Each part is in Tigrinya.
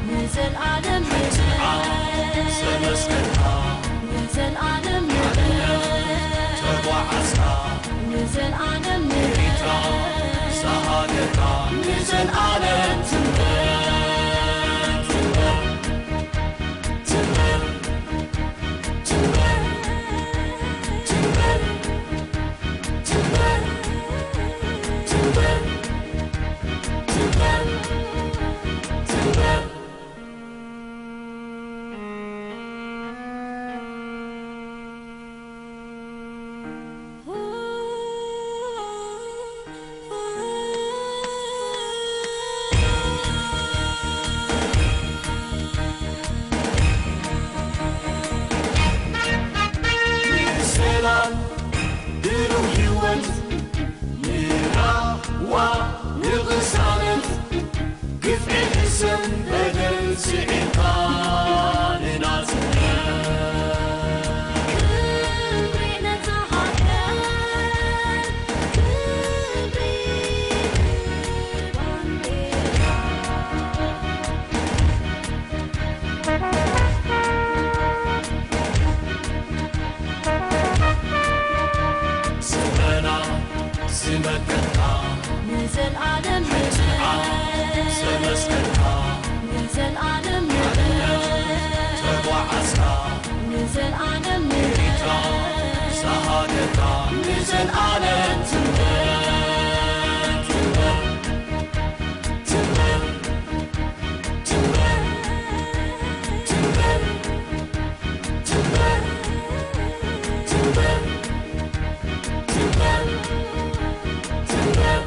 ንዘልኣለም ንዘመስገንካ ንዘልኣለም ተጓዓዝካ ንዘልኣለም ኤርትራ ሳሃገርካ ንዘልኣለም ትንበር ትንበር ትንበር ትንበር ትንበር ትንበር ትንበር ትንበር ትንበር ሰላም ብሩህ ህይወት ንራህዋ ንቕሳነት ግፍዒ ሕሰም በደል ስዒርካ ንናጽነት ክብሪ ነታ ሃገር ክብሪ ንባንዴራ ስመና ዝመከትካ ንዘልኣለም ሕትዓ ዘመስከርካ ንዘልኣለም ተጓዓዝካ ንዘልኣለም ኤርትራ ሳሃገርካ ንዘልኣለም ትንበር ትንበር ትንበር ትንበር ትንበር ትንበር ትንበር ትንበር ትንበር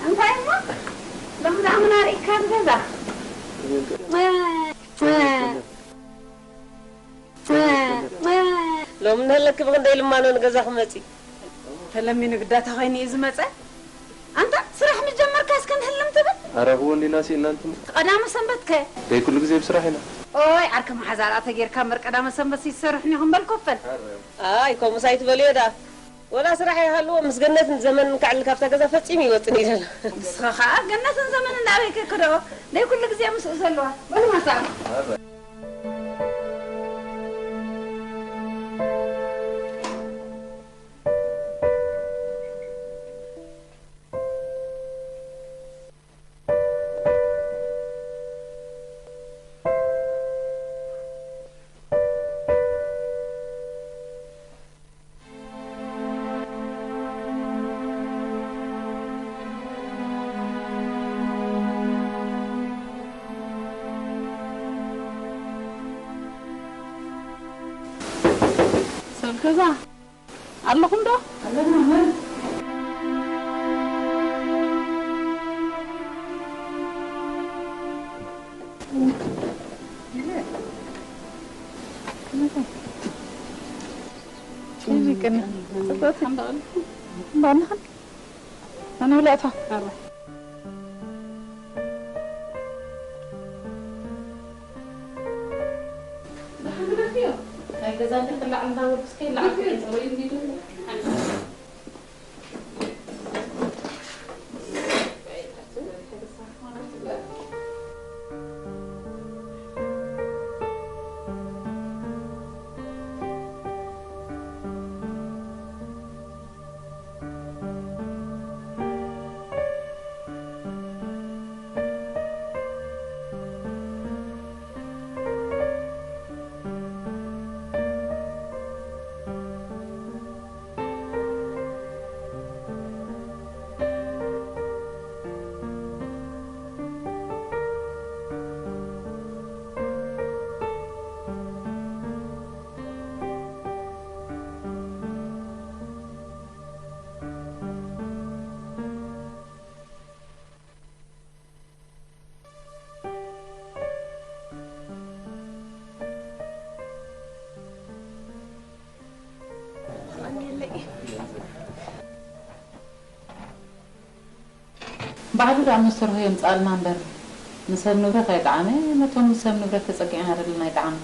እንታይ እሞ ሎሚ ደኣ ምን ኣርኢካ ኣብ ገዛ? ሎሚ እንሀለኪ ብኽንደይ ልማኖ ንገዛ ክመጺ? ተለሚኑ ግዳታ ኮይኑ እዩ ዝመጸ። ኣንታ ስራሕ ምስ ጀመርካ እስከ ንህልም ትብል? ኣረ እወ እንዲና ስኢልና እንትን። ቀዳመ ሰንበት ከ? ደይ ኩሉ ግዜ ብስራሕ ኢና። ኦይ ዓርኪ መሓዛ ደኣ ተጌርካ እምበር ቀዳመ ሰንበት ይሰርሕን ኢኹም በል ኮፈል። ኣይ ከምኡስ ኣይትበልዮ ደኣ። ወላ ስራሕ ይሃልዎ ምስ ገነትን ዘመንን ከዕልል ካብታ ገዛ ፈጺሙ ይወጽን እዩ ዘሎ። ንስኻ ኸኣ ገነትን ዘመንን ናበይ ከክደኦ? ደይ ኩሉ ግዜ ምስኡ ዘለዋ። በሉ ማሳብ። ሰብ ገዛ ኣለኹም ዶ? ኣለና። እዚ ቅኒ ጽብቕቲ። ኣነ ውላእታ። ናይ ገዛ እንተ ክላዕ እንዳበሉ እስከ ይላዕ። ባዕሉ ደኣ መስተርሆ የምጽኣልና እምበር፣ ንሰብ ንብረት ኣይጠዓመ፣ ነቶም ንሰብ ንብረት ተጸጊዕና ደለና ኣይጠዓመ።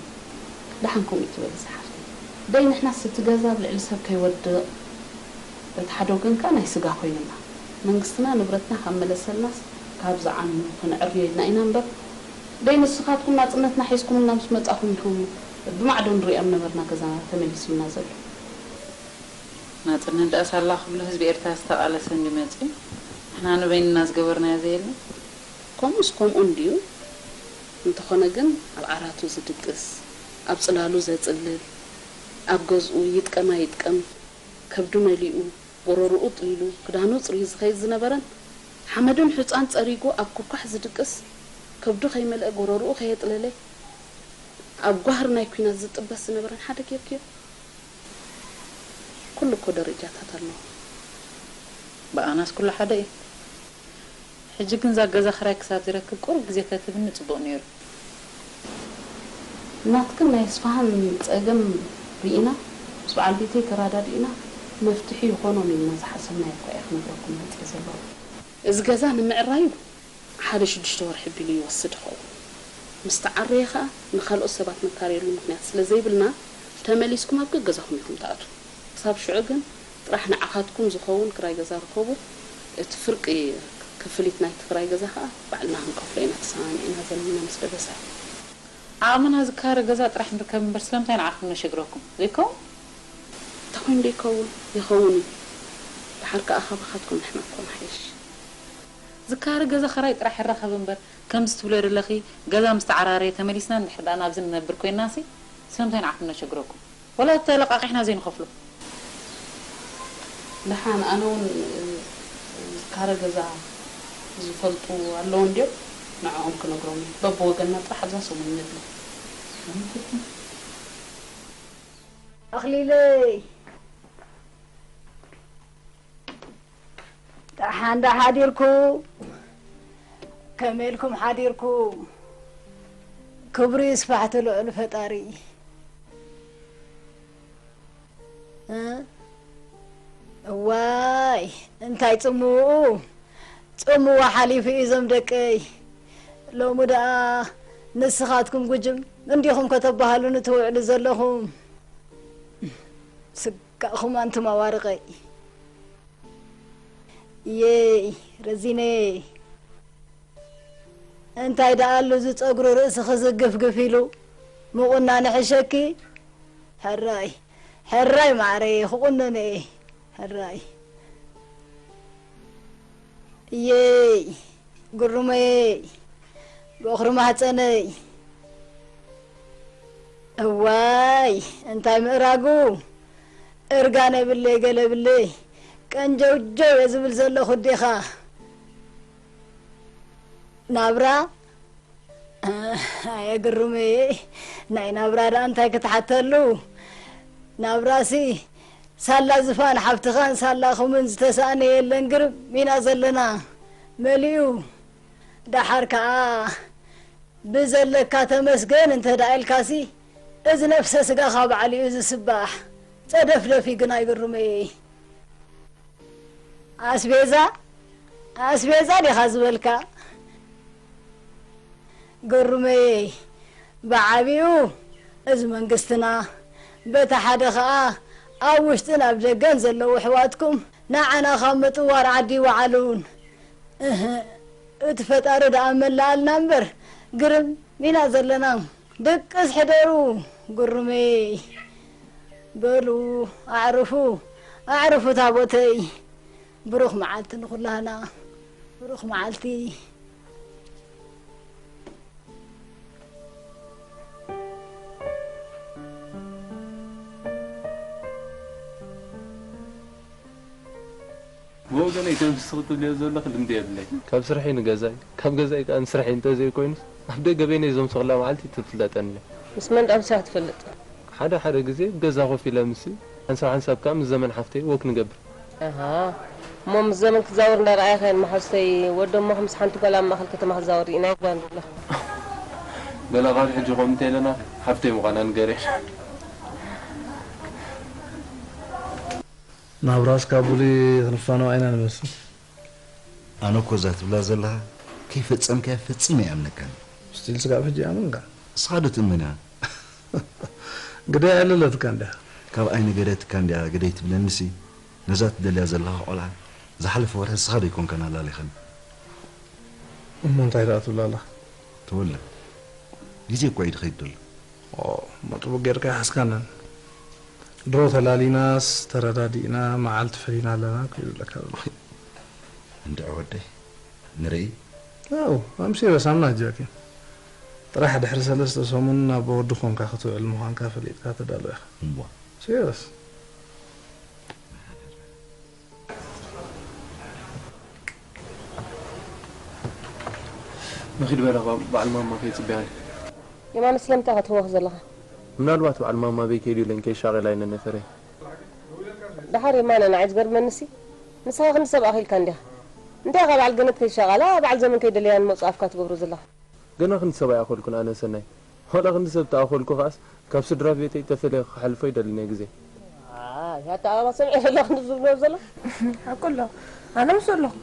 ደሓን ከምኡ ትበል እዛ ሓፍተይ። ደይ ንሕናስ እቲ ገዛ ኣብ ልዕሊ ሰብ ከይወድቕ፣ በቲ ሓደ ወገን ከኣ ናይ ስጋ ኮይንና። መንግስትና ንብረትና ካብ መለሰልናስ ካብዚ ዓሚ ከነዕርዮ ኢልና ኢና እምበር፣ ደይ ንስኻትኩም ናጽነትና ሒዝኩምልና ምስ መጻኹም ኢኹም ብማዕዶ ንሪኦ ነበርና ገዛና ተመሊሱ ኢልና ዘሎ። ናጽነት ደኣ ሳላ ኩሉ ህዝቢ ኤርትራ ዝተቓለሰ እንድዩ መጺኡ፣ ንሕና ንበይንና ዝገበርናዮ ዘየለ። ከምኡስ ከምኡ እንድዩ። እንተኾነ ግን ኣብ ዓራቱ ዝድቅስ፣ ኣብ ጽላሉ ዘጽልል፣ ኣብ ገዝኡ ይጥቀም ኣይጥቀም፣ ከብዱ መሊኡ፣ ጎረርኡ ጥሊሉ፣ ክዳኑ ጽርዩ ዝኸይድ ዝነበረን፣ ሓመድን ሑጻን ጸሪጉ ኣብ ኩኳሕ ዝድቅስ፣ ከብዱ ከይመልአ ጎረርኡ ከየጥለለ፣ ኣብ ጓህሪ ናይ ኲናት ዝጥበስ ዝነበረን ሓደ ጌርክዮ። ኩሉ እኮ ደረጃታት ኣለዎ። ብኣናስ ኩሉ ሓደ እዩ። ሕጂ ግን እዛ ገዛ ክራይ ክሳብ ዝረክብ ቁሩብ ግዜ ተትብኒ ጽቡቕ ነይሩ። ናትክን ናይ ኣስፍሃን ጸገም ርኢና፣ ምስ በዓል ቤተይ ተራዳዲእና፣ መፍትሒ ይኾኖም ኢልና ዝሓሰብናዮ እኳ እየ ክነግረኩም መጺአ ዘለኹ። እዚ ገዛ ንምዕራዩ ሓደ ሽዱሽተ ወርሒ ቢሉ ይወስድ ይኸውን። ምስ ተዓረየ ኸኣ ንኻልኦት ሰባት ነካርየሉ ምኽንያት ስለ ዘይብልና፣ ተመሊስኩም ኣብ ገገዛኹም ኢኹም ትኣትዉ። ክሳብ ሽዑ ግን ጥራሕ ንዓኻትኩም ዝኸውን ክራይ ገዛ ርኸቡ። እቲ ፍርቂ ክፍሊት ናይቲ ክራይ ገዛ ኸኣ ባዕልና ክንከፍሎ ኢና ተሰማሚዕና ዘለና ምስ ደበሳ። ዓቕምና ዝካረ ገዛ ጥራሕ ንርከብ እምበር ስለምንታይ ንዓኹም ነሸግረኩም? ዘይከውን? እንታይ ኮይኑ ዶ ይከውን? ይኸውን እዩ። ደሓር ከኣ ካባኻትኩም ንሕና እኮ ንሓይሽ። ዝካረ ገዛ ኸራይ ጥራሕ ይራኸብ እምበር፣ ከምዚ ትብልዮ ዘለኺ፣ ገዛ ምስ ተዓራረየ ተመሊስና እንድሕር ደኣ ናብዚ ንነብር ኮይንናሲ፣ ስለምንታይ ንዓኹም ነሸግረኩም? ወላ ተለቃቂሕና ዘይንኸፍሎ። ደሓን ኣነ እውን፣ እ፣ ዝካረ ገዛ ዝፈልጡ ኣለዉ እንድዮም፣ ንዕኦም ክነግሮም እየ። በብወገንና ጥራሕ ኣብዛ ሰሙን ንድለ። ኣኽሊለይ፣ ደሓን ዶ ሓዲርኩም? ከመይ ኢልኩም ሓዲርኩም? ክብሩ ይስፋሕ እቲ ልዑል ፈጣሪ። እ? እዋይ፣ እንታይ ጽምውኡ? ጽምዋ ሓሊፉ እዩ እዞም ደቀይ። ሎሚ ደኣ ንስኻትኩም ጉጅም እንዲኹም ከተበሃሉኒ ትውዕሉ ዘለኹም። ስጋኹም ኣንቱም ኣዋርቐይ። የይ፣ ረዚነየይ። እንታይ ደኣ ኣሉ እዚ ጸጉሪ ርእስኺ ዝግፍግፍ ኢሉ? ምቑናን ይሕሸኪ? ሕራይ፣ ሕራይ ማዕረየ፣ ክቑነን እየ። ሕራይ። እየይ፣ ግሩመየይ፣ ቦኽሪ ማህፀነይ። እዋይ፣ እንታይ ምእራጉ? እርጋን የብለይ፣ ገለ የብለይ። ቀንጀውጀው እየ ዝብል ዘለኹ፣ ኣዴኻ። ናብራ? ኣየ ግሩመይ፣ ናይ ናብራ ደኣ እንታይ ክትሓተሉ? ናብራሲ ሳላ ዝፋን ሓብትኻን ሳላኹምን ዝተሳእነ የለን፣ ግርም ኢና ዘለና። መሊኡ። ደሓር ከኣ ብዘለካ ተመስገን እንተ ደኣ ኢልካሲ፣ እዚ ነፍሰ ስጋኻ ባዕሉ እዩ ዝስባሕ። ጸደፍደፍ እዩ ግን ኣይግሩመይ። ኣስቤዛ? ኣስቤዛ ዲኻ ዝበልካ? ግሩመይ፣ ብዓቢኡ እዚ መንግስትና፣ በቲ ሓደ ኸኣ ኣብ ውሽጥን ኣብ ደገን ዘለዉ ኣሕዋትኩም ንዓና ካብ ምጥዋር ዓዲ ይወዓሉን። እህ፣ እቲ ፈጣሪ ደኣ መላኣልና እምበር ግርም ኢና ዘለና። ድቅስ ሕደሩ ግሩመይ። በሉ ኣዕርፉ፣ ኣዕርፉ ታቦተይ። ብሩኽ መዓልቲ ንኹላህና። ብሩኽ መዓልቲ። ብወገነይ ከምዚ ንስኺ ትብልዮ ዘለኺ ልምዲ የብለይን። ካብ ስርሐይ ንገዛይ፣ ካብ ገዛይ ከኣ ንስርሐይ እንተዘይኮይኑስ፣ ኣብ ደገ በይነይ ዘምሰኹላ መዓልቲ ትፍለጠኒ እያ። ምስ መን ደኣ ምሲኻ ትፈልጥ? ሓደ ሓደ ግዜ ኣብ ገዛ ኮፍ ኢለ ምስኡ፣ ሓንሳብ ሓንሳብ ከኣ ምስ ዘመን ሓፍተይ ወክ ንገብር። ኣሃ። እሞ ምስ ዘመን ክትዛወር እንዳረኣየኻየን መሓዙተይ፣ ወዲ እሞኺ ምስ ሓንቲ ጓል ኣብ ማእኸል ከተማ ክዛወር ርኢናዮ ጓንድላ። በላ ካብ ሕጂ ከምኡ እንተኢለና ሓፍተይ ምዃና ንገርየን። ናብራስ ካብ ብሉይ ክንፋነው ኣይና ንመስል። ኣነ እኮ እዛ ትብላ ዘለኻ ከይፈጸምካያ ፈጺመ ኣይኣምነካን። ስቲል ስጋብ ሕጂ ይኣምንካ? ንስኻ ዶ ትእመን ኢኻ? ግደ ኣየዕለለትካን ድያ? ካብ ኣይነገረትካን ድያ ግደይ ትብለኒሲ፣ ነዛ ትደልያ ዘለኻ ቆልዓ ዝሓለፈ ወርሒ ንስኻ ዶ ኣይኮንካን ኣላሊኻኒ? እሞ እንታይ ደኣ ትብል ኣለኻ? ተወለ፣ ግዜ እኮ እዩ ዝኸይድ ዘሎ። ኦ፣ እሞ ጥቡቕ ጌርካ ኣይሓዝካንን። ድሮ ተላሊናስ ተረዳዲእና መዓልቲ ፈሊና ኣለና እኮ ይብለካ ዘሎ። እንድዒ ወደይ፣ ንርኢ። ያው፣ I'm serious, I'm not joking. ጥራሕ ድሕሪ ሰለስተ ሰሙን ናብ ወዲ ኮንካ ክትውዕል ምዃንካ ፈሊጥካ ተዳሎ ኢኻ። እዋ። Serious. ንኺድ በለ በዓል ማማ ከይጽበያኒ። የማነ ስለምንታይ ኢኻ ትህወኽ ዘለኻ? ምናልባት በዓል ማማ ኣበይ ከይዱ ኢለን ከይሻቐላ ኢለን ነፈረይ። ደሓር የማነ ንዓይ ዝገርመንሲ ንስኻ ክንዲ ሰብ ኣኺልካ እንዲኻ። እንታይ ኢኻ በዓል ገነት ከይሻቐላ በዓል ዘመን ከይደለያ ንመጹ ኣፍካ ትገብሮ ዘለኻ? ገና ክንዲ ሰብ ኣይኣኸልኩን ኣነ ሰናይ። ዋላ ክንዲ ሰብ ተኣኸልኩ ከኣስ ካብ ስድራ ቤተይ ተፈልየ ክሓልፎ ኣይደልን እየ ግዜ። ኣይ ኣተኣባባ ሰሚዐ ዘለኹ ንዝብሎ ዘሎ። ሓቁ ኣሎ። ኣነ ምስ ኣለኹ።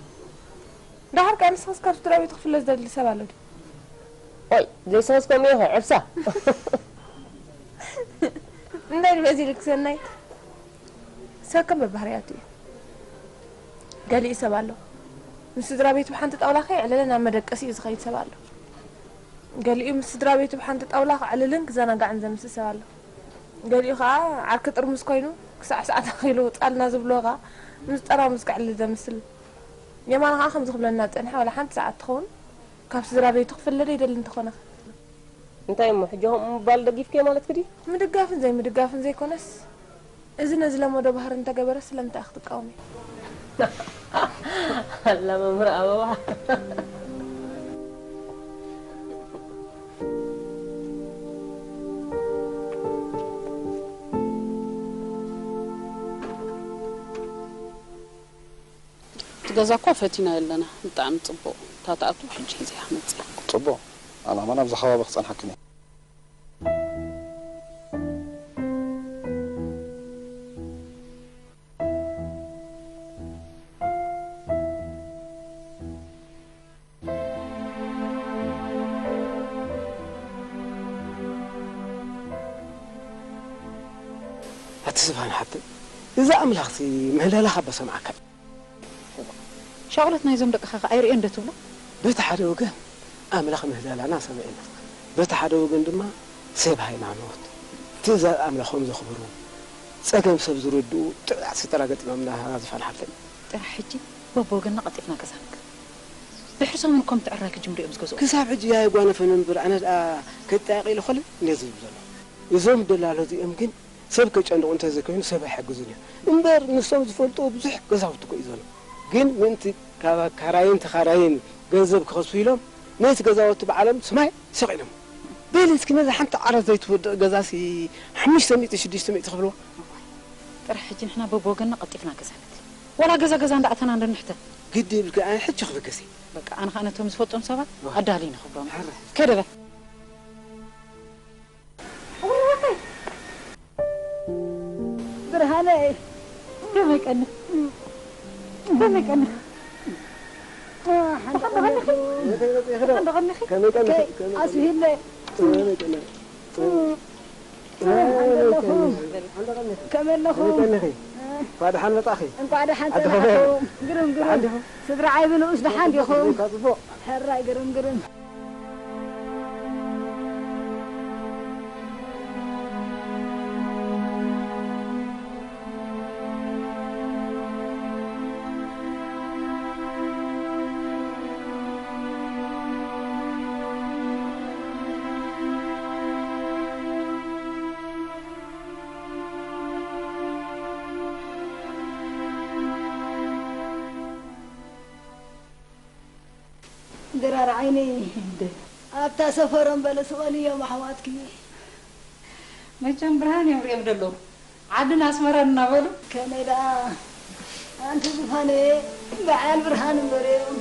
ደሓር ከኣ ንስኻስ ካብ ስድራ ቤቱ ክፍለ ዝደሊ ሰብ ኣሎ ድዩ? ኦይ ዘይስኻ እስከ እምኒ ኢኻ ዕብሳ። እንታይ ንበዚ ልክ ሰናይት? ሰብ ከም በባህርያቱ እዩ። ገሊኡ ሰብ ኣሎ ምስ ስድራ ቤቱ ብሓንቲ ጣውላ ከየዕለለ ናብ መደቀሲኡ ዝኸይድ ሰብ ኣሎ። ገሊኡ ምስ ስድራ ቤቱ ብሓንቲ ጣውላ ከዕልልን ክዘናጋዕን ዘምስል ሰብ ኣሎ። ገሊኡ ከኣ ዓርኪ ጥርሙዝ ኮይኑ ክሳዕ ሰዓት ኣኺሉ ውጻልና ዝብልዎ ከኣ ምስ ጠራሙዝ ከዕልል ዘምስል። የማነ ከኣ ከምዚ ክብለና ዝጸንሐ ዋላ ሓንቲ ሰዓት ትኸውን ካብ ስድራ ቤቱ ክፍለ ደይደሊ እንተኾነ። እንታይ እሞ ሕጂ ከምኡ ምባል ደጊፍክዮ ማለትኪ ድዩ? ምድጋፍን ዘይምድጋፍን ዘይኮነስ፣ እዚ ነዚ ለመዶ ባህሪ እንተገበረ ስለምንታይ ኢኺ ክትቃወምዮ? ኣላ መምህር ኣበባ። እቲ ገዛ እኳ ፈቲናዮ ኣለና ብጣዕሚ ጽቡቕ እታ ትኣቱ ሕጂ ሒዘያ ክመጽእ እየ። ጽቡቕ ኣነ ከማን ኣብዚ ከባቢ ክጸንሓክን እየ። ኣቲ ስብሃን ሓብተይ፣ እዚ ኣምላኽሲ ምህለላኻ በሰምዓካ እዩ። ሻቕሎት ናይዞም ደቅኻ ከ ኣይርእዮን ዶ ትብሎ? በቲ ሓደ ወገን ኣምላኽ ምህለላና ሰሚዑና፣ በቲ ሓደ ወገን ድማ ሰብ ሃይማኖት፣ ትእዛዝ ኣምላኾም ዘኽብሩ፣ ጸገም ሰብ ዝርድኡ ጥዑያት ስድራ ገጢሞምና ዝፋን ሓብተይ። ጥራሕ ሕጂ በብወገንና ቀልጢፍና ገዛ ንግዛ። ድሕሪ ሰሙን እኮ ምትዕርራይ ክጅምሩ እዮም ዝገዝኡ። ክሳብ ሕጂ ያየጓነፈኒ እምበር ኣነ ደኣ ከይጠያየቕ ኢለ ኮለል እንድየ ዝብል ዘለኹ። እዞም ደላሎ እዚኦም ግን ሰብ ከጨንቑ እንተዘይኮይኑ ሰብ ኣይሕግዙን እዮም። እምበር ንሶም ዝፈልጥዎ ብዙሕ ገዛውቲ እኮ እዩ ዘሎ። ግን ምእንቲ ካብ ኣካራይን ተኻራይን ገንዘብ ክኸስቡ ኢሎም ነቲ ገዛውቲ ባዕሎም ሰማይ ሰቒሎም። በሊ እስኪ ነዛ ሓንቲ ዓራት ዘይትወድቕ ገዛሲ ሓሙሽተ ሚእቲ ሽዱሽተ ሚእቲ ክብልዋ። ጥራሕ ሕጂ ንሕና በብወገንና ቀልጢፍና ገዛ ንግዛ። ዋላ ገዛ ገዛ እንዳኣተና እንዶ ንሕተት። ግዲ ይብልኪ ኣነ ሕጂ ክብገሲ። በቃ ኣነ ኸኣ ነቶም ዝፈልጦም ሰባት ኣዳልይኒ ክብሎም። ከይደ በል። ብርሃነይ ከመይ ቀኒኺ? ከመይ ቀኒኺ? ሓንቲ ቀኒኺ? ሓንቲ ቀኒኺ? ከመይ ቀኒኺ? ኣስሂለይ ከመይ ቀኒኺ? ከመይ ኣለኹም? ከመይ ኣለኹም? ከመይ ቀኒኺ? እንኳዕ ደሓን መጻእኺ። እንኳዕ ደሓን ጸናሕኩም። ግርም ግርም። ስድራ ዓይቢ ንኡስ ደሓን ዲኹም? ጽቡቕ። ሕራይ ግርም ግርም። ድራር ዓይነይ፣ ኣብታ ሰፈሮም በለ ስቐልዮም ኣሕዋትኪ። መቸም ብርሃን እዮም ሪኦም ዘለዉ። ዓድን ኣስመራን እናበሉ። ከመይ ደኣ ኣንቲ ዝፋነ በዓል ብርሃን እምበር እዮም።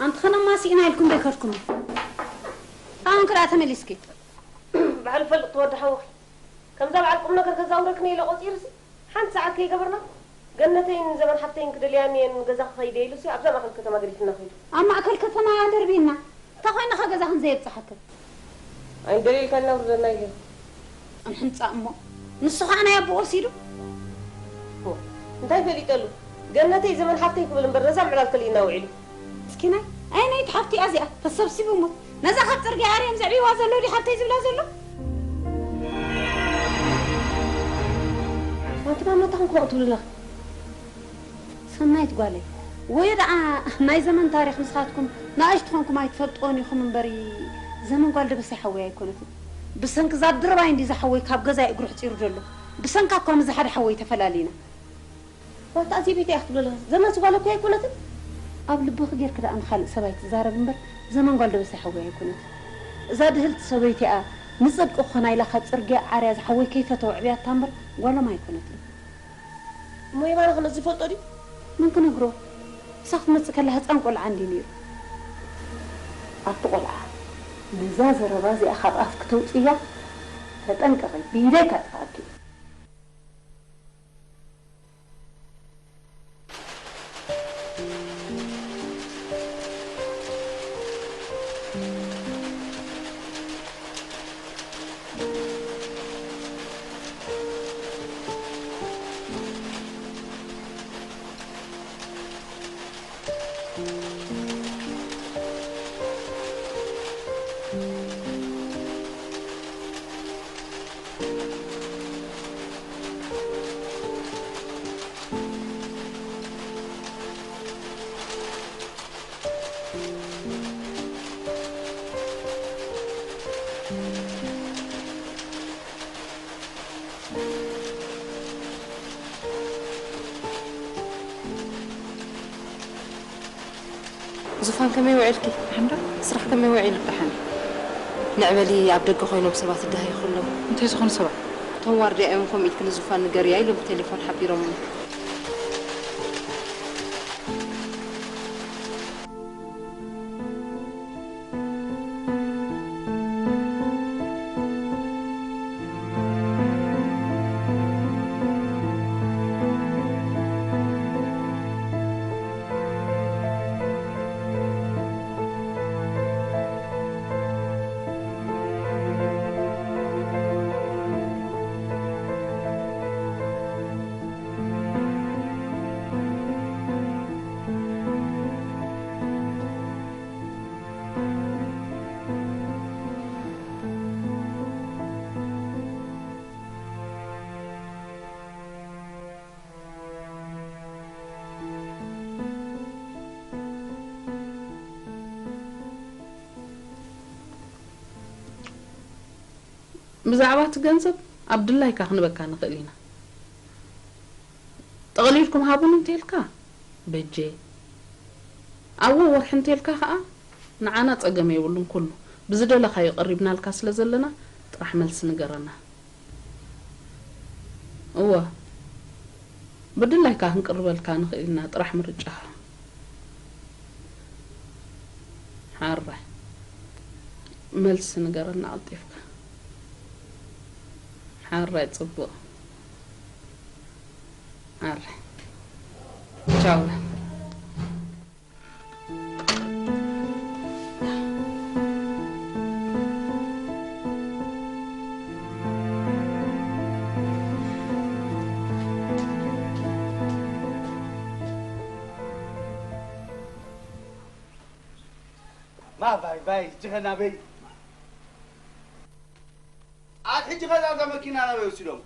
ኣንተ ኸነማ ስኢና ኢልኩም ዶ ኣይከድኩምን? ኣሁን ክኣ ተመሊስኪ። ባዕሉ ፈልጥ ተወዲ ሓወኺ። ከምዛ በዓል ቁም ነገር ከዛውረክኒ ኢለ ቆጺርሲ፣ ሓንቲ ሰዓት ከይገበርና፣ ገነተይን ዘመን ሓፍተይን ክደልያኒ እየን ገዛ ክኸይድ እየ ኢሉሲ፣ ኣብዛ ማእከል ከተማ ገዲፍና ከይዱ። ኣብ ማእከል ከተማ ደርቢና? እንታይ ኮይንኻ ገዛኽን ዘየብጽሓክን? ኣይንደልየልካን ኢና ውርደና ኢለ። ኣንሕንጻእ እሞ፣ ንሱ ኸኣ ናይ ኣቦኡ ወሲዱ? ሆ፣ እንታይ ፈሊጠሉ? ገነተይ ዘመን ሓፍተይ ክብል እምበር፣ ነዛ ምዕላል ከሊእና ውዒሉ። ምስኪናይ፣ ኣየነይቲ ሓፍቲ እያ እዚኣ? ተሰብሲቡ እሞ፣ ነዛ ካብ ጽርግያ ኣርዮም ዘዕብይዋ ዘለዉ ድዩ ሓፍተይ ዝብላ ዘሎ? ኣንቲ ማን መታኹም ክመቕ ትብሉ ኣለኹም? ሰናይት ጓለይ፣ ወይ ደኣ ናይ ዘመን ታሪኽ ንስኻትኩም ንኣሽቱ ኾንኩም ኣይትፈልጥዎን ኢኹም እምበሪ፣ ዘመን ጓል ደበሳይ ሓወይ ኣይኮነትን። ብሰንኪ እዛ ድርባይ እንዲ ዝሓወይ ካብ ገዛይ እግሩ ሕጺሩ ዘሎ። ብሰንካ እኳ ምስ ዝሓደ ሓወይ ተፈላሊና። ዋታ ኣዚ ቤት እያ ክትብሎ ኣለኻ። ዘመን ስጓለ እኮ ኣይኮነትን። ኣብ ልብኺ ጌርኪ ደኣ ንኻልእ ሰብኣይ ትዛረብ እምበር፣ ዘመን ጓል ደበሳይ ሓወይ ኣይኮነትን። እዛ ድህልቲ ሰበይቲ እያ ንጽድቂ ክኾና ኢላ ካብ ጽርግያ ዓርያ ዝሓወይ ከይፈተወ ዕብያታ እምበር፣ ጓሎም ኣይኮነትን። እሞ የማነ ከ ነዚ ይፈልጦ ድዩ? መን ክነግሮ? እሳ ክትመጽእ ከላ ህጻን ቆልዓ እንድዩ ነይሩ። ኣቲ ቆልዓ፣ ነዛ ዘረባ እዚኣ ካብ ኣፍ ክተውጽእያ ተጠንቀቒ፣ ብኢደይ ከጥፍኣኪ። ዙፋን ከመይ ውዒልኪ? ደሓን ዶ? ስራሕ ከመይ ውዒሉ? ደሓን። ንዕበሊ ኣብ ደገ ኮይኖም ሰባት ይደሃዩ ከለዉ። እንታይ ዝኾኑ ሰባት? እቶም ዋርድያ እዮም ከምኡ ኢልኪ ንዙፋን ንገርያ ኢሎም ብቴሌፎን ሓቢሮምኒ። ብዛዕባ እቲ ገንዘብ ኣብ ድላይካ ክንበካ ንኽእል ኢና። ጠቕሊልኩም ሃቡኒ እንተልካ በጀ፣ ኣዎ ወርሒ እንተልካ ኸኣ ንዓና ጸገም የብሉን። ኩሉ ብዝደለኻዮ ቀሪብናልካ ስለ ዘለና ጥራሕ መልሲ ንገረና። እወ፣ ብድላይካ ክንቅርበልካ ንኽእል ኢና፣ ጥራሕ ምርጫኻ። ሓራይ፣ መልሲ ንገረና ቀልጢፍካ። ሓራይ፣ ጽቡቕ። ሓራይ። ቻው። ማ ቫይ ቫይ፣ እጅኸ ናበይ? ኣት ሕጂ ኸዛ እዛ መኪና ናበይ ወሲዶም?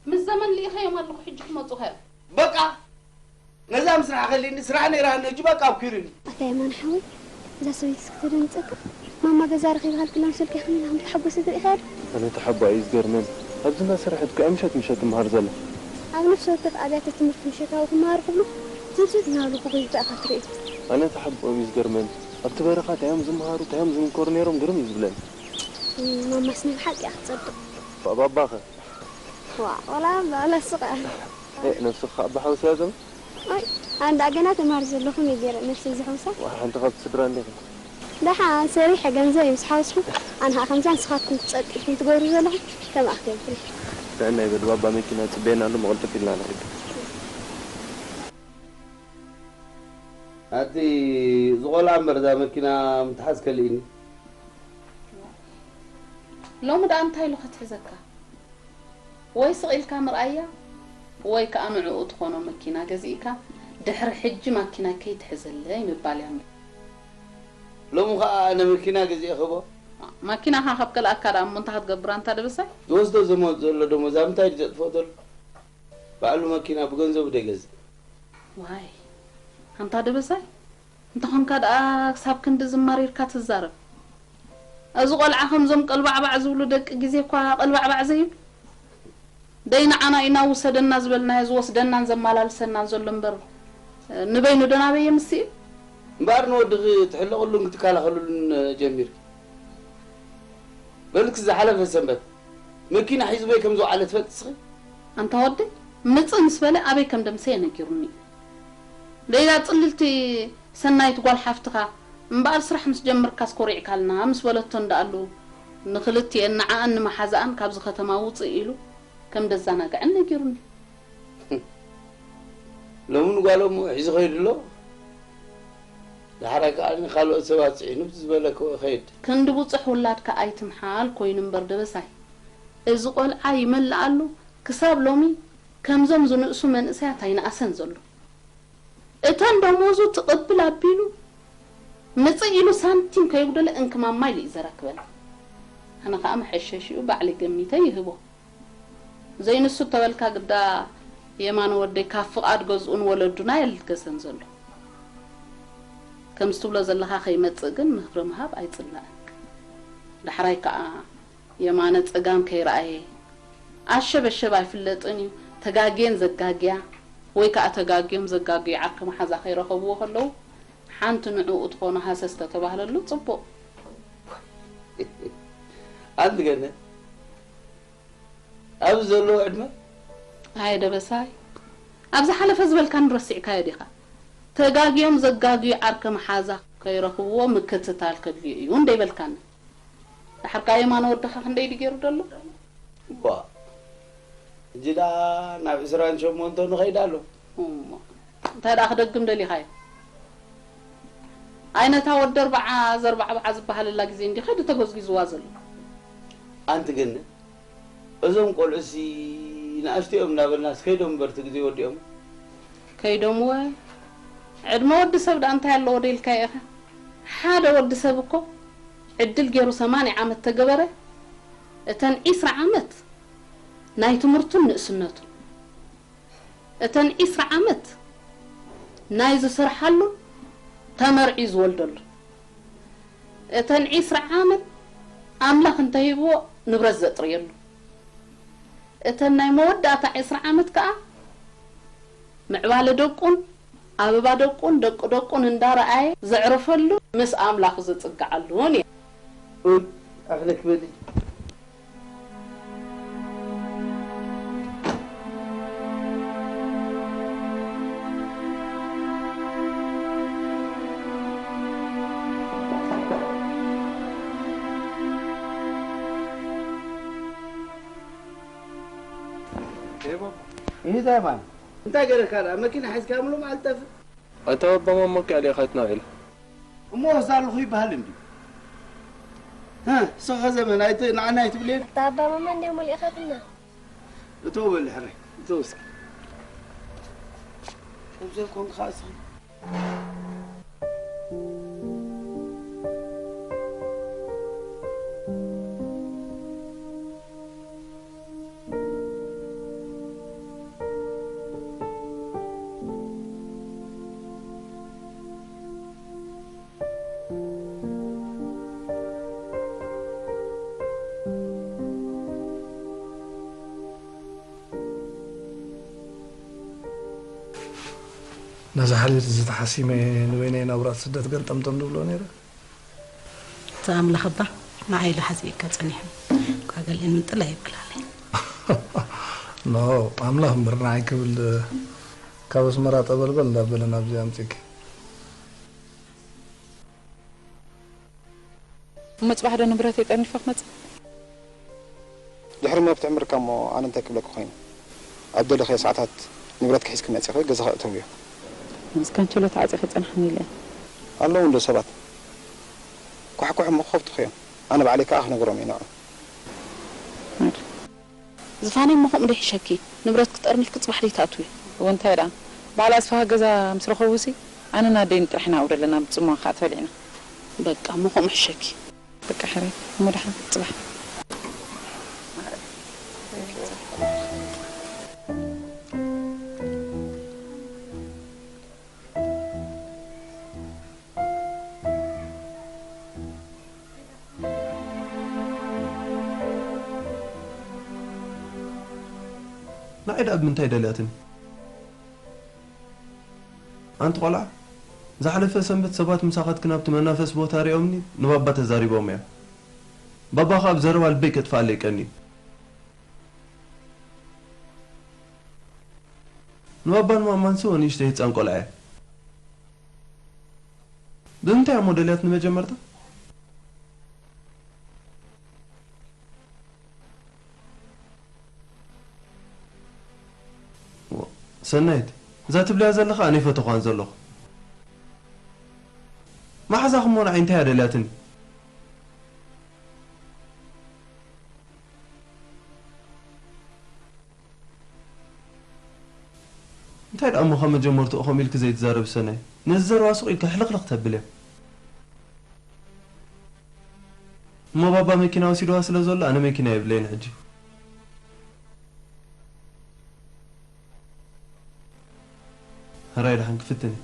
ምስ ዘመን ልኢኸዮም ኣለኹ፣ ሕጂ ክመጹ ኸዮም። በቃ፣ ነዛ ምስራሕ ከሊኒ ስራሕ ነይራኒ፣ ሕጂ በቃ ኣብኪሩኒ። ኣታ የማነ ሓወይ፣ እዛ ሰበይቲ እስኪ ተደንግጸካ። ማማ ገዛ ረኺባ ሃልክላ ምስ በልካ ከመይ ኢላ ከም ተሓጎሰት ርኢኻያ ዶ? ኣነ ተሓቦኣ እዩ ዝገርመኒ። ኣብዚ እናሰርሐት እኮ እያ ምሸት ምሸት ትመሃር ዘላ። ኣብ ነፍሲ ወከፍ ኣብያተ ትምህርቲ ምሸታዊ ክመሃሩ ክብሉ ትምስጥ እናበሉ ክጎዩ እኮ ኢኻ ትርኢ። ኣነ ተሓቦኦም እዩ ዝገርመኒ። ኣብቲ በረኻ እንታይ እዮም ዝመሃሩ፣ እንታይ እዮም ዝምከሩ ነይሮም ግርም እዩ ዝብለኒ። እም፣ ማማስ ናይ ብሓቂ እያ ክትጸድቕ። ባባኸ? ዋእ፣ ወላ እምባ፣ ወላ ስቕ እያ። ኤ፣ ነብስኻ ኣባ ሓውስ እያ ዘም? ኣይ፣ ኣንዳ ገና ተማሪ ዘለኹም እዩ ገይረ ነፍሰይ ዝሕውሳ። ዋሕ ሓንቲ ካብቲ ስድራ እንዴ። ደሓን ሰሪሐ ገንዘብ ምስ ሓወስኩ ኣንሃ ከምዛ ንስኻትኩም ትጸቅልኩም ትገብሩ ዘለኹም ከምኣ ክገብር። ጥዕና ይበል ባባ መኪና ጽበየና ኣሎ መቐልጥፍ ኢልና ንኸይድ። ኣቲ ዝቆልዓ እምበር እዛ መኪና ምትሓዝ ከልኢኒ። ሎሚ ደኣ እንታይ ኢሉ ከትሕዘካ? ወይ ስቕ ኢልካ ምርኣያ ወይ ከኣ ንዕኡ ትኾኖ መኪና ገዚእካ ድሕሪ ሕጂ ማኪናይ ከይትሕዘለይ ምባል እያ እምበር። ሎሚ ኸኣ ኣነ መኪና ገዚኤ ክህቦ? ማኪናኻ ካብ ከልኣካ ደኣ እሞ እንታይ ክትገብር ኣንታ ደበሳይ? ዝወስዶ ዝመጽእ ዘሎ ደሞዝ ኣብ ምንታይ ድዩ ዘጥፍኦ ዘሎ? ባዕሉ መኪና ብገንዘቡ ዶ ይገዝእ? ዋይ ኣንታ ደበሳይ እንተኾንካ ደኣ ክሳብ ክንድዚ ማሪርካ ትዛረብ። እዚ ቆልዓ ከምዞም ቀልባዕባዕ ዝብሉ ደቂ ግዜ እኳ ቀልባዕባዕ ዘይብል። ደይ ንዓና ኢና ውሰደና ዝበልናዮ ዝወስደናን ዘማላልሰናን ዘሎ እምበር ንበይኑ ዶ ናበይ የምስእ እዩ? እምበኣር ንወድኺ ትሕለቕሉን ክትከላኸልሉን ጀሚርኪ። በልኪ ዝሓለፈ ሰንበት መኪና ሒዙ በይ ከም ዝወዓለ ትፈልጢ እስኺ? ኣንታ ወደይ ምጽእ ምስ በለ ኣበይ ከም ደምሰየ ነጊሩኒ እዩ። ደይዛ ጽልልቲ ሰናይት ጓል ሓፍትኻ እምበኣር ስራሕ ምስ ጀመርካስ ኮሪዕካልና ምስ በለቶ እንዳኣሉ ንኽልቲኤን ንዓኣን ንመሓዛኣን ካብዚ ከተማ ውጽእ ኢሉ ከም ደዛናግዐን ነጊሩኒ። ሎሚ ንጓሎም ሒዙ ኸይዱ ኣሎ። ዳሕራይ ከኣ ንኻልኦት ሰባት ጽዒኑ ዝበለክዎ ይኸይድ። ክንዲ ብጹሕ ውላድካ ኣይትምሓል ኮይኑ እምበር ደበሳይ፣ እዚ ቆልዓ ይመልኣሉ ክሳብ ሎሚ ከምዞም ዝንእሱ መንእሰያት ኣይነኣሰን ዘሎ። እተን ደሞዙ ትቕብል ኣቢሉ ምጽእ ኢሉ ሳንቲም ከየጉደለ እንክማማ ኢሉ እዩ ዘረክበኒ። ኣነ ኸኣ መሐሸሺኡ ባዕለይ ገሚተ ይህቦ። ዘይንሱ እተበልካ ግዳ የማነ ወደይ ካብ ፍቓድ ገዝኡን ወለዱን ኣየልገሰን ዘሎ። ከምዚ ትብሎ ዘለኻ ከይመጽእ ግን ምኽሪ ምሃብ ኣይጽላእን። ዳሕራይ ከኣ የማነ ጸጋም ከይረኣየ ኣሸበሸብ ኣይፍለጥን እዩ። ተጋግየን ዘጋግያ ወይ ከኣ ተጋግዮም ዘጋግዩ ዓርኪ መሓዛ ከይረኸብዎ ከለዉ ሓንቲ ንዕኡ ትኾኖ ሃሰስ ተተባህለሉ ጽቡቕ። ኣንቲ ገነት ኣብዚ ዘለዉ ዕድመ ኣየ ደበሳይ፣ ኣብ ዝሓለፈ ዝበልካኒ ረሲዕካዮ ዲኻ? ተጋግዮም ዘጋግዩ ዓርከ መሓዛ ከይረኽብዎ ምክትታል ከድልዮ እዩ እንዶ ይበልካኒ። ደሓር ከኣ የማነ ወድኻ ክንደይ ድዩ ገይሩ ደሎ? ዋ ሕጂ ደኣ ናብ ዕስራን ሸሞንተን ንኸይድ ኣሎ። እሞ እንታይ ደኣ ክደግም ደሊኻዮ? ኣይ ነታ ወዲ ኣርብዓ ዘርባዕብዓ ዝበሃለላ ግዜ እንዲ ከይዱ ተጎዝጊዝዋ ዘሎ። ኣንቲ ገነት እዞም ቆልዑሲ ንኣሽቱ እዮም እናበልናስ ከይዶም እምበር እቲ ግዜ ወዲኦም። ከይዶም ወ ዕድመ ወዲ ሰብ ደኣ እንታይ ኣለዎ ዶ ኢልካዮ ኢኻ? ሓደ ወዲ ሰብ እኮ ዕድል ገይሩ ሰማንያ ዓመት ተገበረ እተን ዒስራ ዓመት ናይ ትምህርቱን ንእስነቱን እተን ዒስራ ዓመት ናይ ዝሰርሓሉን ተመርዕዩ ዝወልደሉን እተን ዒስራ ዓመት ኣምላኽ እንተሂብዎ ንብረት ዘጥርየሉ እተን ናይ መወዳእታ ዒስራ ዓመት ከኣ ምዕባለ ደቁን ኣበባ ደቁን ደቂ ደቁን እንዳረኣየ ዘዕርፈሉ ምስ ኣምላኹ ዝጽግዓሉን እየ። ኡይ ኣኽለ ክበሊ እንታይ ገረካ ደኣ መኪና ሒዝካ ምሉእ መዓልቲ ጠፍእ። ኣታ ኣባ ማማ እኮ ኣሊኻትና ኢላ። እሞ ወስዳ ኣለኹ ይበሃል እንድዩ። እ፣ ስኸ ዘመን ኣይት-፣ ንዓና ኣይትብልየን። ኣታ ኣባ ማማ እንድዮም ኣሊኻትና። እተው በሊ ሕራይ፣ እተው እስኪ። ከም ዘይኮንካ እስኺ። ነዚ ሓሊት እዚ ተሓሲመ ንበይነይ ናብራ ስደት ገንጠምጠም ዝብሎ ነይረ። እቲ ኣምላኽ እባ ንዓይ ኢሉ ሓዚኡካ ጸኒሑ። እኳ ገሊአን ምንጥል ኣይበላለይ። ኖ ኣምላኽ እምበር ንዓይ ክብል ካብ ኣስመራ ጠበልበል እንዳበለ ናብዚ ኣምጺእኪ። እሞ ጽባሕ ዶ ንብረተይ ጠርኒፈ ክመጽእ? ድሕሪ መብትዕ ምርካብ እሞ ኣነ እንታይ ክብለኪ ኮይኑ? ኣብ ደለኽዮ ሰዓታት ንብረትኪ ሒዝኪ መጺኺ ገዛኺ እተውዮ። ምስ ካንቸሎ ተዓጺኺ ጸንሓኒ ኢለ። ኣለዉ እንዶ ሰባት። ኳሕኳሕ እሞ ክኸፍቱኺ እዮም። ኣነ ባዕለይ ከኣ ክነግሮም እየ ንዕኦም። ዝፋነይ እሞ ከምኡ ዶ ይሕሸኪ? ንብረትኪ ጠርኒፍኪ ጽባሕ ደይትኣትዊ? እወ እንታይ ደኣ? በዓል ኣስፍሃ ገዛ ምስ ረኸቡሲ ኣነን ኣደይን ጥራሕ ኢና ኣብኡ ዘለና ብጽምዋ ከኣ ተበሊዕና። በቃ እሞ ከምኡ ይሕሸኪ። በቃ ሕራይ እሞ ደሓን ጽባሕ። ንዓይ ደኣ ብምንታይ ደልያትኒ? ኣንቲ ቆልዓ፣ ዝሓለፈ ሰንበት ሰባት ምሳኻትክን ኣብቲ መናፈሲ ቦታ ሪኦምኒ ንባባ ተዛሪቦም እዮም። ባባ ኸኣ ብዘረባ ልበይ ከጥፍኣለይ ቀንዩ። ንባባን ማማንሲ ወ ንእሽተይ ህጻን ቆልዓ እያ። ብምንታይ እሞ ደልያት ንመጀመርታ? ሰናይት፣ እዛ ትብልያ ዘለኻ ኣነ ይፈተዃን ዘለኹ። መሓዛኺ እሞ ንዓይ እንታይ እያ ደልያትኒ? እንታይ ደኣ እሞ ካብ መጀመርትኡ ከምኡ ኢልኪ ዘይትዛረቢ ሰናይ? ነዚ ዘረባ ስቕ ኢልኪ ሕልኽልኽ ተብልያ። እሞ ባባ መኪና ወሲድዋ ስለ ዘሎ ኣነ መኪና የብለይን ሕጂ። ሕራይ ደሓን ክፍትን እየ።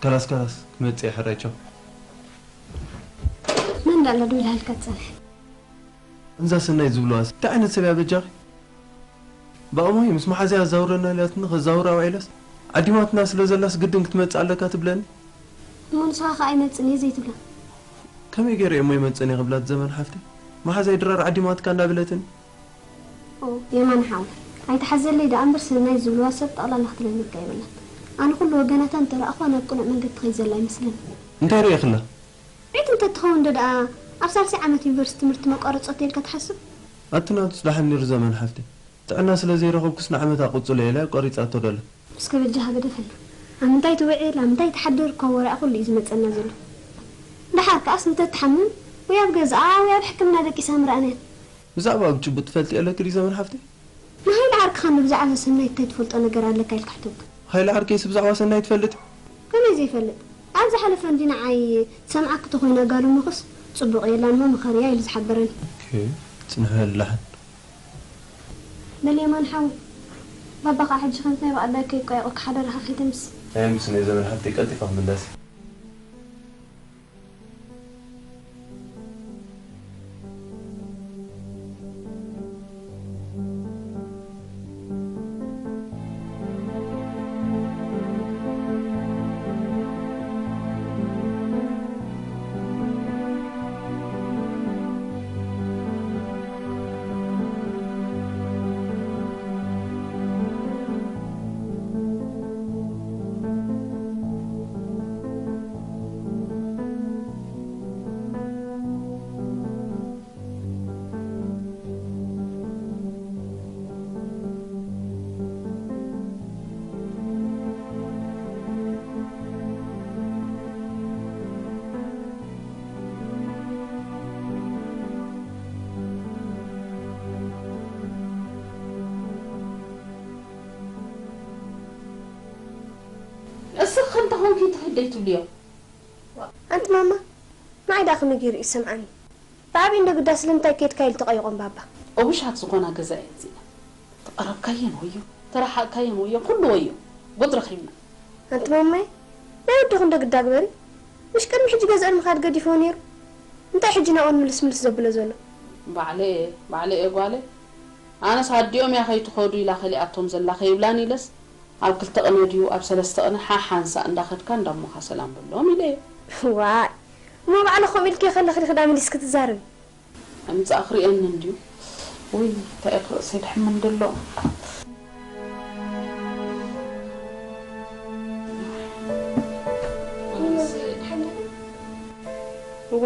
ከላስ ከላስ ክመጽእ እየ ሕራይ ቻው። መን ደኣ ኣሎ ደው ኢላልካ ትጸንሕ? እንዛ ሰናይ ዝብልዋስ እንታይ ዓይነት ሰብ እያ በጃኺ? ብኣሞይ ምስ መሓዝያ ኣዛውረና ኢላትኒ ከዛውራ ውዒለስ ዓዲማትና ስለ ዘላስ ግድን ክትመጽእ ኣለካ ትብለኒ። እሞ ንስኻ ከኣ ኣይመጽእን እየ ዘይትብላ? ከመይ ገይረ እየ እሞ ኣይመጽእን እየ ክብላ እቲ ዘመን ሓፍተይ? መሓዛይ ድራር ዓዲማትካ እንዳበለትኒ። ኦ የማነ ሓወይ ኣይትሓዘለይ ደኣ እምበር ሰናይ ዝብልዋ ሰብ ጠቕላላ ክትለልየካ የብላን። ኣነ ኩሉ ወገናታ እንተ ረኣኹዋ ናብ ቅኑዕ መንገዲ ትኸይድ ዘላ ኣይመስለንን። እንታይ ርኢኽላ? ዒት እንተ ትኸውን ዶ ደኣ ኣብ ሳልሳይ ዓመት ዩኒቨርሲቲ ትምህርቲ መቋረጾ ተይልካ ትሓስብ? ኣቲ ናቱስ ደሓን ነይሩ ዘመን ሓፍተይ። ጥዕና ስለ ዘይረኸብኩስ ንዓመት ኣቕጽሎ ኢላ ኣቋሪጻቶ ደላ። እስከ በጃኻ ግደፈና። ኣብ ምንታይ ትውዕል ኣብ ምንታይ ትሓድር እኳ ወረኣ ኩሉ እዩ ዝመጸና ዘሎ። ደሓር ከኣስ እንተ ትሓምም ወይ ኣብ ገዝኣ ወይ ኣብ ሕክምና ደቂሳ ምረኣናያ። ብዛዕባኣ ብጭቡጥ ትፈልጥዮ ኣለኪ ድዩ ዘመን ሓፍተይ? ንሃይለ ዓርክኻ እንዶ ብዛዕባ እዛ ሰናይት እንታይ ትፈልጦ ነገር ኣለካ ኢልካ ሕተቶ። ሃይለ ዓርከይስ ብዛዕባ ሰናይት ይፈልጥ እዩ። ከመይ ዘይፈልጥ? ኣብ ዝሓለፈ እንድዩ ንዓይ ትሰምዓኪ ተኾይና ጋል እሞኽስ ጽቡቕ የላን እሞ ምኸርያ ኢሉ ዝሓበረኒ። ኦኬ፣ ጽንሑ የላሕን። በል የማን ሓወይ፣ ባባ ኸኣ ሕጂ ከምቲ ናይ ብቐዳይ ከይቆያየቑካ ሓደራኻ ከይተምስ። ኣየምስን እየ ዘመን ሓፍተይ፣ ቀልጢፈ ክምለስ እየ። እስኺ እንተኾንኪ ትኺድ ደይትብልዮ? ኣንቲ ማማ፣ ንዓይ ደኣ ከመይ ገይሩ እዩ ዝሰምዓኒ? ብዓብዩ እንዶ ግዳ ስለምንታይ ከይድካ ኢሉ ተቐይቖም ባባ። ኦብሻት ዝኾና ገዛ እየን እዚኣን። ተቐረብካየን ወዮ፣ ተረሓቕካየን ወዮ፣ ኩሉ ወዮ። ጉድ ረኺብና። ኣንቲ ማማይ፣ ናይ ወድኺ እንዶ ግዳ ግበሪ። ምሽ ቅድሚ ሕጂ ገዝአን ምኻድ ገዲፍዎ ነይሩ። እንታይ ሕጂ ናብኡ ንምልስ ምልስ ዘብሎ ዘሎ? ባዕለይ እየ፣ ባዕለይ እየ ጓለይ። ኣነስ ኣዲኦም እያ ከይትኸዱ ኢላ ከሊኣቶም ዘላ ከይብላን ኢለስ ኣብ ክልተ ቅነ ድዩ ኣብ ሰለስተ ቅነ ሓሓንሳእ እንዳኸድካ እንዳሞኻ ሰላም በሎም ኢለ እየ። ዋይ እሞ ባዕልኺ ከምኡ ኢልክዮ ከለኺ ዲኺ ደኣ መሊስኪ ትዛረቢ? ምጻእ ክርእየኒ እንድዩ። ውይ እንታይ እየ ክርእሰይ ድሕመን ደሎ።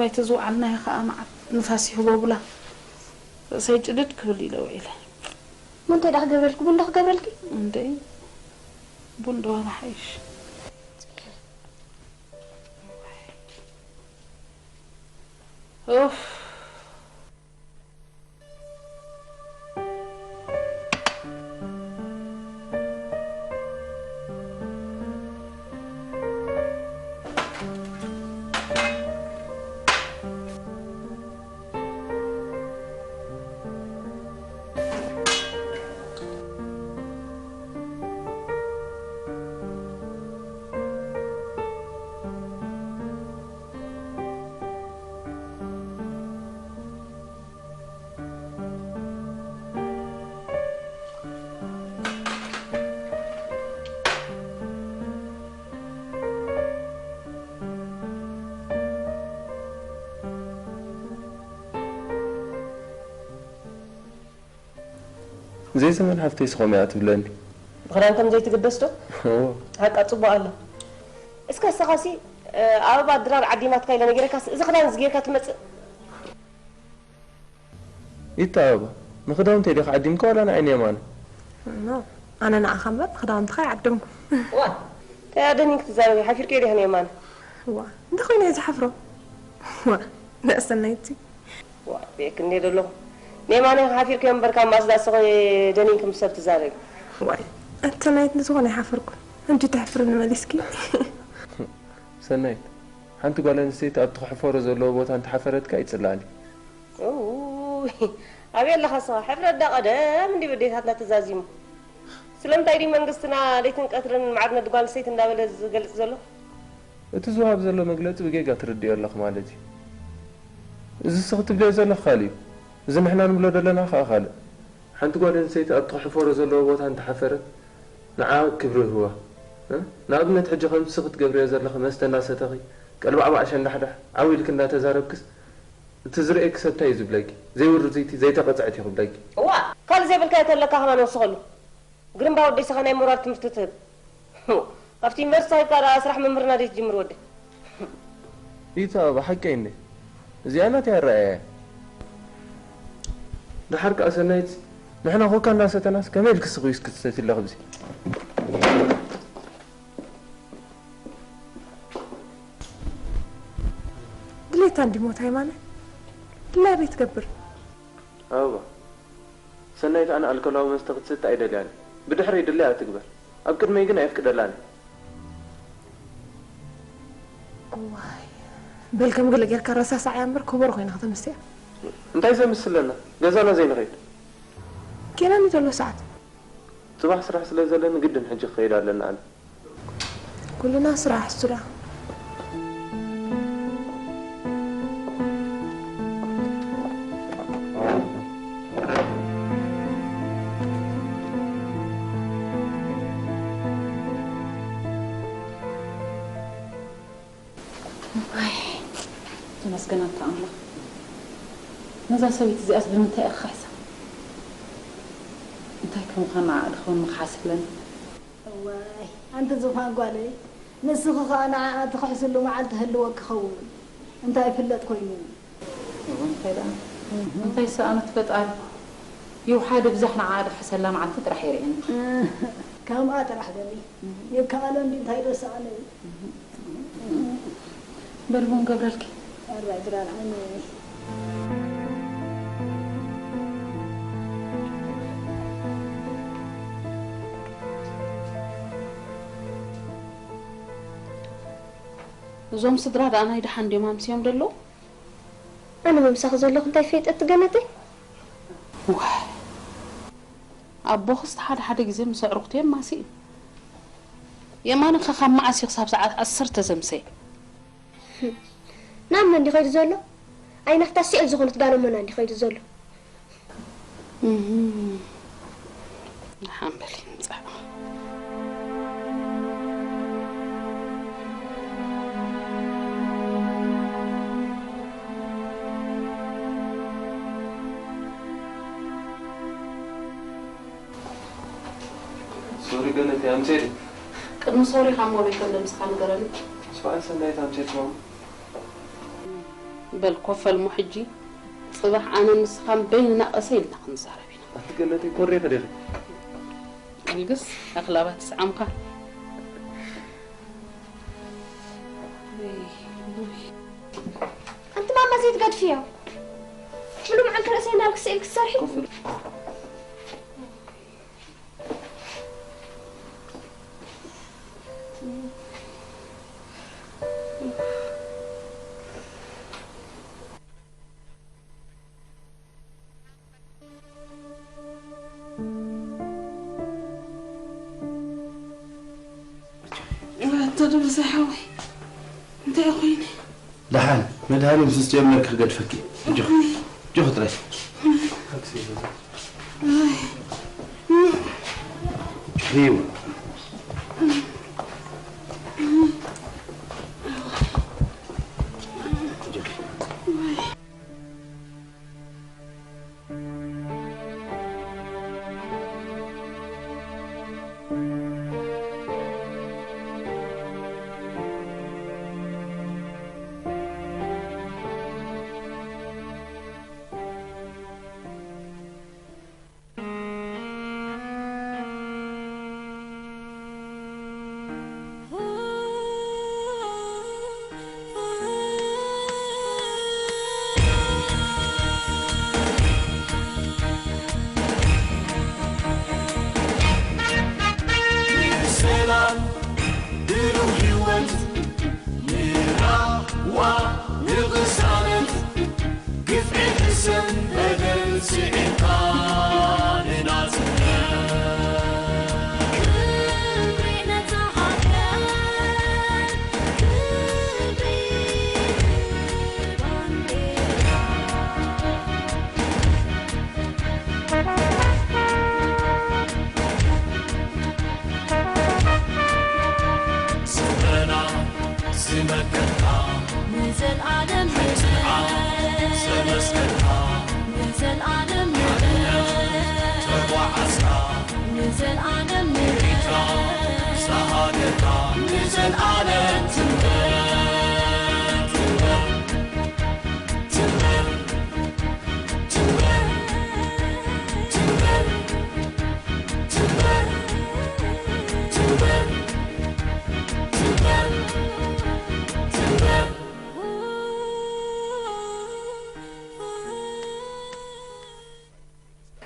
ኣይተዝውዓልናዮ ከዓ መዓት ንፋስ ይህቦ ብላ ርእሰይ ጭድድ ክብል ኢለ ውዒለ። እሞ እንታይ ደኣ ክገብረልኪ? ቡን ዶ ክገብረልኪ? እንዴ፣ ቡን ዶ ዋላ ሓይሽ? ኡፍ። ዘይዘመን ሓፍተይ ስኾም እያ ትብለኒ። ብኽዳን ከም ዘይትግደስ ዶ? እዎ። ሓቃ ጽቡቕ ኣሎ። እስከ ንስኻሲ፣ እ፣ ኣበባ ድራር ዓዲማትካ ኢለ ነጊረካስ፣ እዚ ክዳን እዚ ጌርካ ትመጽእ? ይተኣባ፣ ንኽዳውንተይ ዲኻ ዓዲምካ ዋላ ንዓይ ንየማነ? ኖ፣ ኣነ ንዓኻ እምበር ንኽዳውንትኻ ኣይዓደምኩን። ዋ፣ እንታይ ደኒንኪ ትዛረቢ? ሓፊርኪ ዲኻ ንየማነ? ዋ፣ እንታይ ኮይነ እየ ዝሓፍሮ? ዋ፣ ደኣ ሰናይቲ። ዋ፣ ቤክ እንዴ ደለኹ። ንየማነ ሓፊርኪ እምበር ካብ ማስዳ ስኺ ደኒንኪ ምስ ሰብ ትዛረቢ። ዋይ፣ ኣንተ ሰናይት ንዝኾነ ኣይሓፈርኩን። ሕጂ ተሕፍርኒ መሊስኪ። ሰናይት፣ ሓንቲ ጓል ኣንስተይቲ ኣብ ትኽሕፈሮ ዘለዎ ቦታ እንተሓፈረትካ ይጽላል እዩ። ኡይ፣ ኣበይ ኣለኻ ንስኻ? ሕፍረት ዳ ቀደም እንዲ ብዴታትና ተዛዚሙ። ስለምንታይ ድዩ መንግስትና ለይትን ቀትርን ማዕርነት ጓል ኣንስተይቲ እንዳበለ ዝገልጽ ዘሎ? እቲ ዝወሃብ ዘሎ መግለጺ ብጌጋ ትርድዮ ኣለኺ ማለት እዩ። እዚ ንስኺ ትብልዮ ዘለኺ ካልእ እዩ። እዚ ንሕና ንብሎ ዘለና ኸኣ ካልእ። ሓንቲ ጓል ኣንስተይቲ ኣብ ትኽሕፈሮ ዘለዎ ቦታ እንተሓፈረት፣ ንዓ ክብሪ ይህዋ። እ? ንኣብነት፣ ሕጂ ከምቲ ንስኺ ትገብርዮ ዘለኺ መስተ እናሰተኺ፣ ቀልባዕባዕ ሸንዳሕዳሕ፣ ዓው ኢልኪ እናተዛረብክስ፣ እቲ ዝርእየኪ ሰብ እንታይ እዩ ዝብለኪ? ዘይውርዝይቲ፣ ዘይተቐጽዕቲ እዩ ክብለኪ። እዋ፣ ካልእ ዘይብልካዮ ተለካ ከማን ወስኸሉ። ግርምባ ወደይ፣ ንስኻ ናይ ሞራል ትምህርቲ ትህብ። ካብቲ ዩኒቨርሲቲ ሂብካ ደኣ ስራሕ ምምህርና ደይ ትጅምር ወደይ? ኢታ፣ ብሓቂ እንዴ? እዚኣ ናተይ ኣረኣእያ እያ። ደሓር ከኣ ሰናይት፣ ንሕና ኮካ እናሰተናስ ከመይ ኢልኪ ስኺ ዊስኪ ትሰቲ ኣለኺ ብዚ? ድሌታ እንዲ ሞት ሃይማኖት? ድላይ ኣበይ ትገብር? ኣበባ፣ ሰናይት ኣነ ኣልኮላዊ መስተ ክትሰቲ ኣይደልያን እየ። ብድሕረይ ድላያ ትግበር። ኣብ ቅድመይ ግን ኣየፍቅደላን እየ። እዋይ፣ በል ከም ገለ ጌርካ ረሳሳዕያ እምበር ከበሮ ኮይና ከተምስያ። እንታይ ዘምስለና? ገዛና ዘይንኸይድ? ጌና እንዲ ዘሎ ሰዓት። ጽባሕ ስራሕ ስለ ዘለኒ ግድን ሕጂ ክኸይድ ኣለኒ ኣነ። ኩልና ስራሕ እሱ ደኣ። እዋይ፣ ተመስገን ኣንታ ኣምላኽ። ነዛ ሰበይቲ እዚኣስ ብምንታይ እየ ክኽሕሳ? እንታይ ከምዃን ንዓኣ ድኸውን ምኽሓስ ኣለኒ? እዋይ፣ ኣንቲ ዝኾን ጓለይ፣ ንስኺ ኸኣ ንዓኣ ትኽሕስሉ መዓልቲ ህልወኪ ኸውን። እንታይ ይፍለጥ ኮይኑ? እወ፣ እንታይ ደኣ? እንታይ ሰኣኖት ፈጣሪ? ይውሓድ ይብዛሕ ንዓኣ ድኽሕሰላ መዓልቲ ጥራሕ የርእየኒ። ከምኣ ጥራሕ በሊ። ይከኣሎ እንዲ እንታይ ዶ ሰኣነይ? በል ቡን ገብረልኪ። ኣራይ ድራር ዓይነይ። እዞም ስድራ ደኣ ናይ ደሓን ድዮም ኣምስዮም ዘለዉ? ኣነ ምምሳኺ ዘለኹ እንታይ ፈይጠት ገነተይ? ዋይ፣ ኣቦኽስ ሓደ ሓደ ግዜ ምስ ኣዕሩኽቱ የማሲ እዩ። የማነ ኸ ካብ መዓስ እዩ ክሳብ ሰዓት ዓሰርተ ዘምሰየ? ናብ መን ድዩ ኸይዱ ዘሎ? ኣይ ናብታ ስዕል ዝኾነት ጋል እሞና እንድዩ ኸይዱ ዘሎ። እህ፣ ደሓን በሊ፣ ይምጻእ። ሶሪ ገነተይ፣ ኣምሴሪ። ቅድሚ ሶሪ ካብ ሞቤ ከም ደምስኻ ንገረኒ። ሰብኣይ ሰናይት ኣምሴሪ ማማ። በል ኮፈል እሞ ሕጂ ጽባሕ ኣነን ንስኻን በይንና ቀሰይ ኢልና ክንዛረብ ኢና። ኣቲ ገነተይ ኮሬ ከደኺ። ኣልግስ ኣኽላባት ስዓምካ። ኣንቲ ማማ ዘይትገድፍዮ። ሙሉ መዓልቲ ርእሰይ እንዳልክ ስእል ክትሰርሒ። ኣታ ደበሳይ ሓወይ፣ እንታይ ኮይኑ? ደሓን መድሃኒት ምስ ጀመርኪ ክገድፈኪ። ኣጆኺ፣ ኣጆኺ ጥራይ። ሕሪዎ። ሰላም ብሩህ ህይወት ንራህዋ ንቕሳነት ግፍዒ ሕሰም በደል ስዒርካ ንናጽነት ክብሪ ነታ ሃገር ክብሪ